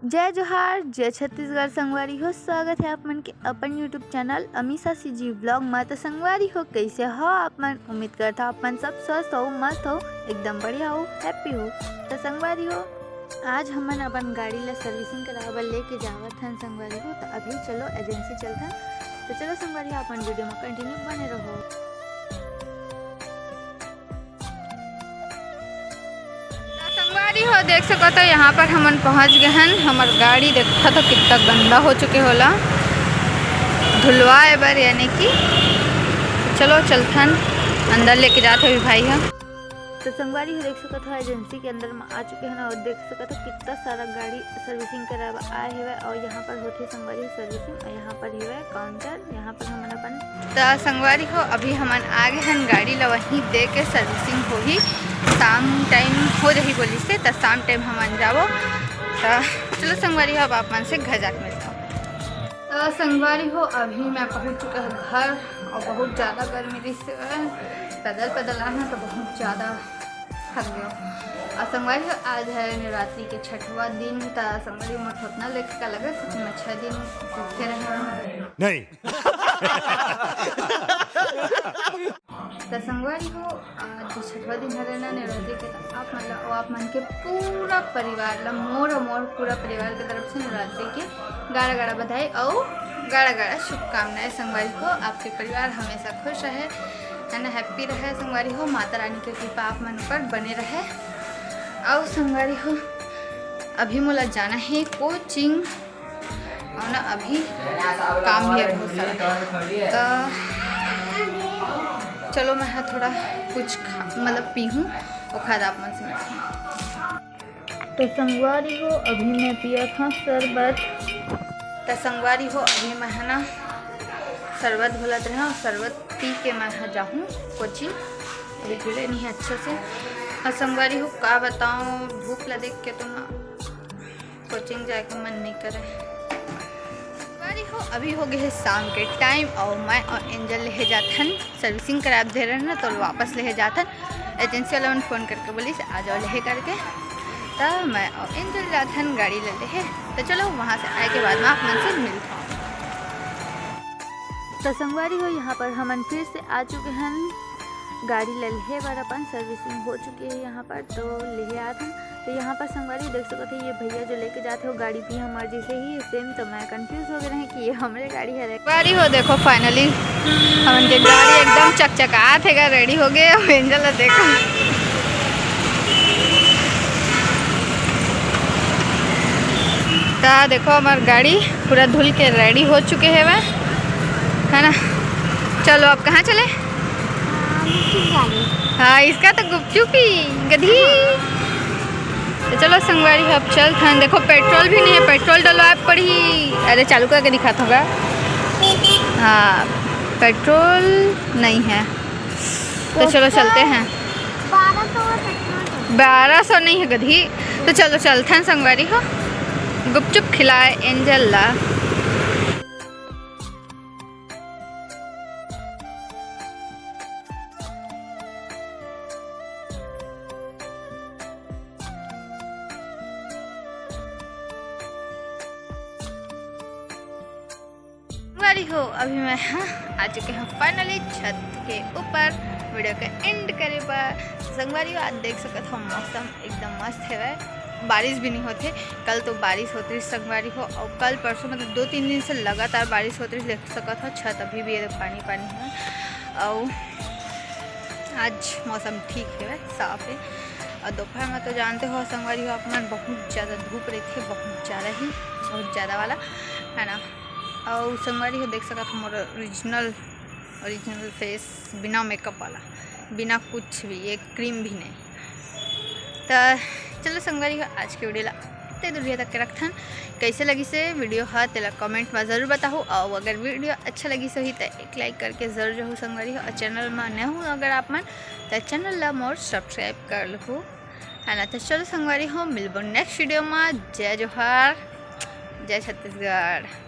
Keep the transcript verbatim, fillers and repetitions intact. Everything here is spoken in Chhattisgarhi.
जय जोहार, जय छत्तीसगढ़ संगवारी हो, स्वागत है आप मन के अपन YouTube channel Amisha CG vlog में। तो संगवारी हो, कैसे हो आप मन? उम्मीद करता आप मन सब स्वस्थ हो, मस्त हो, एकदम बढ़िया हो, हैप्पी हो। तो संगवारी हो, आज हमन अपन गाड़ी ला सर्विसिंग करावे बर लेके जावत हन संगवारी हो। तो अभी चलो एजेंसी चलथन। तो चलो संगवारी हो, अपन वीडियो में कंटिन्यू बने रहो। संगवारी हो, देख सकत हो, यहाँ पर हमन पहुँच गए हन। हमर गाड़ी देखत हो कितना गंदा हो चुके होला धुलवाए बर, यानी कि चलो चलथन अंदर लेके जात हवे भाई ह। तो संगवारी हो, देख सकत हो एजेंसी के अंदर में आ चुके हन और देख सकत हो कितना सारा गाड़ी सर्विसिंग कराए बर आए हवे और यहाँ पर होथे संगवारी हो सर्विसिंग और यहाँ पर हवे काउंटर, यहाँ पर हमन अपन। त संगवारी हो, अभी हमन आ गए हन, गाड़ी ला वहीं दे के सर्विसिंग होही, शाम टाइम हो जाही बोलिस हे, त शाम टाइम हमन जाबो। त चलो संगवारी हो, अब आप मन से घर जाके मिलता हूँ। त संगवारी हो, अभी मैं पहुँच चुका हूँ घर और बहुत ज़्यादा गर्मी रही से पैदल पैदल आना तो बहुत ज़्यादा थक गयो। और संगवारी हो, आज है नवरात्रि के छठवां दिन, त संगवारी हो, मोर थोतना लेके का लगे, सच में छह दिन भूखे रहे। नहीं। त संगवारी हो, आज छठवां दिन हरे ना नवरात्रि के, त आप मन ला, और आप मन के पूरा परिवार ला, मोर और मोर पूरा परिवार के तरफ से नवरात्रि के गाड़ा गाड़ा बधाई और गाड़ा गाड़ा शुभकामनाएं संगवारी हो। आपके परिवार हमेशा खुश रहे, है ना, हैप्पी रहे संगवारी हो। माता रानी के कृपा आप मन ऊपर बने रहे। और संगवारी हो, अभी मोला जाना है कोचिंग, और ना अभी काम भी है बहुत सारा। तो चलो मैं हा थोड़ा कुछ खा, मतलब पीहूँ, ओखर बाद आप मन से मिलथन। तो संगवारी हो, अभी मैं पियत हूँ शरबत। तो संगवारी हो, अभी मैं है ना शरबत घोलत रहे हूँ, शरबत पी के मैं हा जाहूँ कोचिंग। अभी घुले नहीं है अच्छे से। और संगवारी हो, का बताऊँ, भूख ला देख के तो ना कोचिंग जाए का मन नहीं करे। संगवारी हो, अभी हो गए है शाम के टाइम और मैं और एंजल लेहे जाथन, सर्विसिंग करा दे रहे ना, तो वापस लेहे जाथन। एजेंसी वाला मन फोन करके बोलिस आ जाओ लेहे करके, त मैं और एंजल जाथन गाड़ी ले लेहे। तो चलो वहाँ से आए के बाद में आप मन से मिलता हूँ। तो संगवारी हो, यहाँ पर हमन फिर से आ चुके हन गाड़ी ले लेहे बर, अपन सर्विसिंग हो चुके है यहाँ पर, तो लेहे आत हन। तो यहाँ पर संगवारी देख सकत है, ये भैया जो लेके जाते हो गाड़ी भी हमारे जैसे ही सेम, तो मैं कंफ्यूज हो गए रहे कि ये हमरे गाड़ी है। संगवारी हो देखो, फाइनली हमन के गाड़ी एकदम चकचकात है, रेडी हो गए। अब एंजल ला देखो, ता देखो हमार गाड़ी पूरा धुल के रेडी हो चुके है, है ना। चलो अब कहाँ चले? हाँ, इसका तो गुपचुप ही गधी। तो चलो संगवारी, अब चलथन। देखो पेट्रोल भी नहीं है, पेट्रोल डलवाए पड़ी। अरे चालू करके दिखात होगा। हाँ, पेट्रोल नहीं है, तो चलो चलते हैं। बारह सौ नहीं है गधी, तो चलो चलथन संगवारी हो, गुपचुप खिलाए एंजल ला। संगवारी हो, अभी मैं हाँ, आ चुके हैं फाइनली छत के ऊपर वीडियो के एंड करे बर। संगवारी हो, आज देख सकत हो मौसम एकदम मस्त है, बारिश भी नहीं होते। कल तो बारिश होती रही संगवारी हो, और कल परसों मतलब दो तीन दिन से लगातार बारिश होती रही। देख सकत हो छत अभी भी ये पानी पानी है, और आज मौसम ठीक है, साफ है। और दोपहर में तो जानते हो संगवारी हो आप मन, बहुत ज़्यादा धूप रही थे, बहुत ज़्यादा ही, बहुत ज़्यादा वाला, है ना। और संगवारी हो देख सकत हो मोर ओरिजिनल, ओरिजिनल फेस बिना मेकअप वाला, बिना कुछ भी, एक क्रीम भी नहीं। तो चलो संगवारी हो, आज के वीडियो ला इतने दूर तक के रखथन। कैसे लगी से वीडियो हा, तेला कमेंट में ज़रूर बताओ। और अगर वीडियो अच्छा लगी सही तो एक लाइक करके ज़रूर जाहू संगवारी हो। और चैनल में नए हो अगर आप मन, तो चैनल ला मोर सब्सक्राइब कर लहू, है ना। तो चलो संगवारी हो, मिलबो नेक्स्ट वीडियो में। जय जोहार, जय छत्तीसगढ़।